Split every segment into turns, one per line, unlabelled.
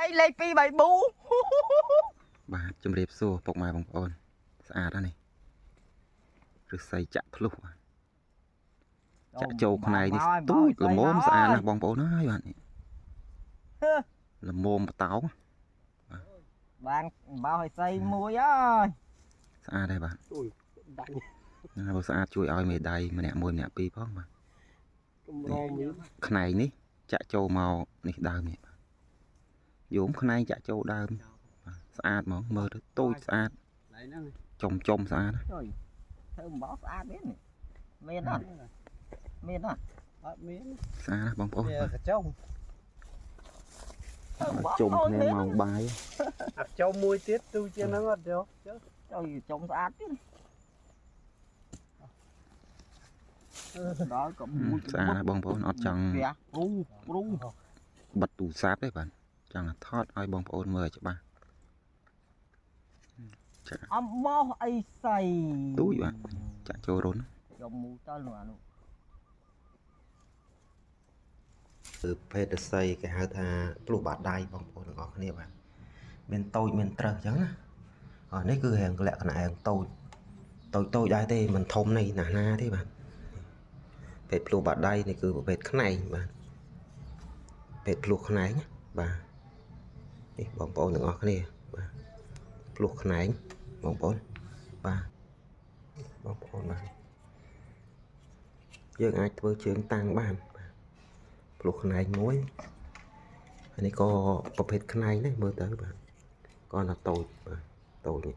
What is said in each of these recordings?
3លេខ2 3ប៊ូ
បាទជំរាបសួរពុកម៉ែបងប្អូនស្អាតណាស់នេះឫស្សីចាក់ធ្លុះបាទចាក់ចូលផ្នែកនេះទូចល្មមស្អាតណាស់បងប្អូនអើយបាទនេះល្មមបតោង
បានបោះឲ្យសីមួយអើយ
ស្អាតដែរបាទ
អូយដាច់
ណាបើស្អាតជួយឲ្យមេដៃម្នាក់មួយម្នាក់ពីរផងបាទ
កម្រមាន
ខ្នែងនេះចាក់ចូលមកនេះដើមនេះបាទយោមខ្នែងចាក់ចូលដើមបាទស្អាតហ្មងមើលទៅទូចស្អាត
ឡៃហ្នឹង
ចំចំស្អាតណា
ចុយធ្វើបោះស្អាតមែននេះមានអត់មានអត់
អត់មាន
ស្អាតណាស់បងប្អូន
វា
បាទ
កញ្ចុង
ធ្វើបោះ
ជុំគ្នាម៉ោងបាយ
អាកញ្ចុងមួយទៀតទូជាងហ្នឹងអត់យកចុះ
ចុយចុំស្អាតទៀតដល់ក៏មួយ
ស្អាតណាស់បងប្អូនអត់ចង់
ផ្ទះព្រូព្រូ
បិទទូរស័ព្ទទេបាទចង់តែថតឲ្យបងប្អូនមើលឲ្យច្បាស់ចាក់
អំបោះអីសី
ទូចបាទចាក់ចូលរុន
យកមូទៅនោះអានោះ
គឺភេទឫស្សីគេហៅថាភ្លោះបាតដៃបងប្អូនទាំងអស់គ្នាបាទមានតូចមានត្រឹសអញ្ចឹងណាអានេះគឺរាងលក្ខណៈរាងតូចតូចតូចដែរទេមិនធំនេះណាស់ណាទេបាទភេទភ្លោះបាតដៃនេះគឺប្រភេទខ្នែងបាទភេទភ្លោះខ្នែងណាបាទនេះបងប្អូនទាំងអស់គ្នាបាទភ្លោះខ្នែងបងប្អូនបាទបងប្អូនបាទយើងអាចធ្វើជើងតាំងបានបាទ ភ្លោះខ្នែងមួយអានេះក៏ប្រភេទខ្នែងដែរមើលទៅបាទក៏ណាតូចបាទតូចនេះ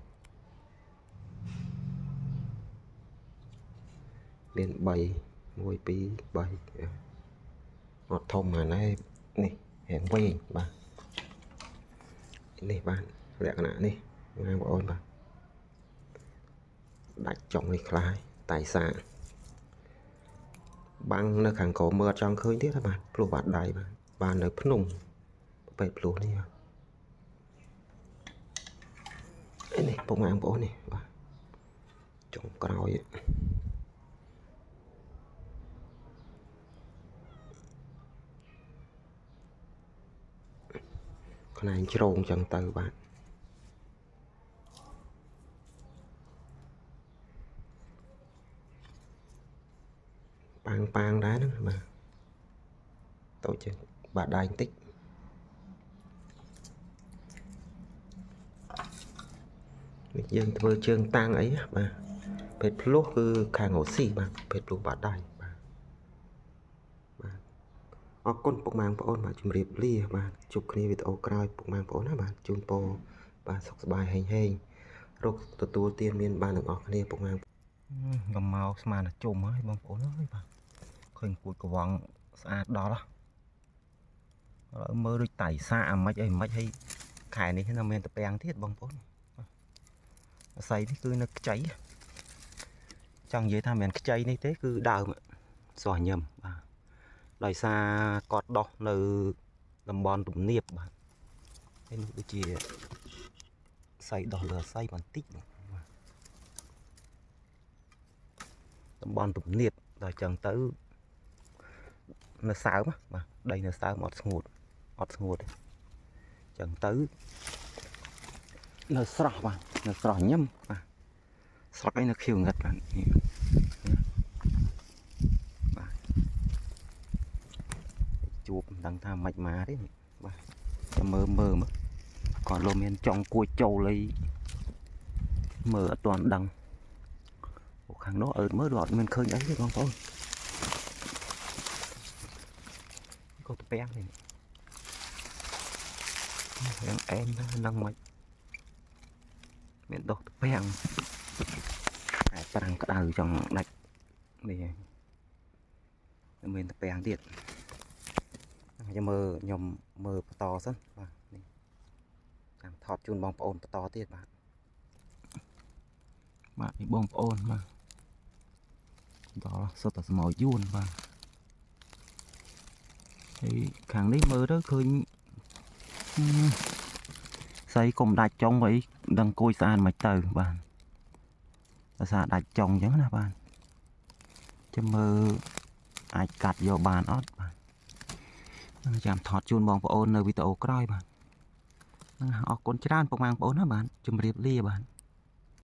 មាន3 1 2 3អត់ធំអានេះនេះរៀងវែងបាទនេះបាទលក្ខណៈនេះបងប្អូនបាទដាច់ចុងនេះខ្លះហើយតៃសាបាំងនៅខាងក្រោមមើលអត់ចង់ឃើញទៀតហ៎បាទភ្លោះបាតដៃបាទបាននៅភ្នំប្រភេទភ្លោះនេះបាទឯនេះពុកម៉ែបងប្អូននេះបាទចុងក្រោយខ្នែងជ្រងចឹងទៅបាទប៉ាងប៉ាងដែរហ្នឹងបាទតូចជាងបាតដៃបន្តិចនេះយើងធ្វើជើងតាំងអីណាបាទភេទភ្លោះគឺខាងអូស៊ីបាទភេទភ្លោះបាតដៃបាទបាទអរគុណពុកម៉ែបងប្អូនបាទជម្រាបលាបាទជួបគ្នាវីដេអូក្រោយពុកម៉ែបងប្អូនណាបាទជូនពរបាទសុខសប្បាយហេងហេងរកទទួលទានមានបានទាំងអស់គ្នាពុកម៉ែកំមកស្មានតែជុំហើយបងប្អូនអើយបាទឃើញគួចកវងស្អាតដល់ហ៎ឥឡូវមើលដូចតៃសាអាម៉េចអីម៉េចហើយខែនេះនៅមានតពាំងទៀតបងប្អូនអស័យនេះគឺនៅខ្ចីចង់និយាយថាមិនមែនខ្ចីនេះទេគឺដើមស្រស់ញឹមបាទដោយសារគាត់ដោះនៅតំបន់ទំនាបបាទហើយនោះដូចជាស័យដោះលើអស័យបន្តិចបាទតំបន់ទំនាបដល់ចឹងទៅនៅសើមបាទដីនៅសើមអត់ស្ងួតអត់ស្ងួតទេចឹងទៅនៅស្រស់បាទនៅស្រស់ញឹមបាទស្រស់អីនៅខៀវងឹតបាទនេះបាទជួបមិនដឹងថាម៉េចមកទេនេះបាទចាំមើលមើលមើលគាត់លោកមានចង់គួចចូលអីមើលអត់ទាន់ដឹងអូខាងនោះអើតមើលដូចអត់មានឃើញអីទេបងប្អូនក៏តពាំងនេះរៀងអែមដែរហ្នឹងមិនមានដុះតពាំងតែប្រាំងក្តៅចង់ដាច់នេះហើយមានតពាំងទៀតខ្ញុំមើលខ្ញុំមើលបន្តសិនបាទនេះចាំថតជូនបងប្អូនបន្តទៀតបាទបាទនេះបងប្អូនបាទដល់សុទ្ធតែស្មោយួនបាទហើយខាងនេះមើលទៅឃើញសីកុំដាច់ចុងអីដឹងគួយស្អាតមិនទៅបាទដោយសារដាច់ចុងអញ្ចឹងណាបាទចាំមើលអាចកាត់យកបានអត់បាទនឹងចាំថតជូនបងប្អូននៅវីដេអូក្រោយបាទ ហ្នឹងអរគុណច្រើនពុកម៉ែបងប្អូនណាបាទជម្រាបលាបាទ។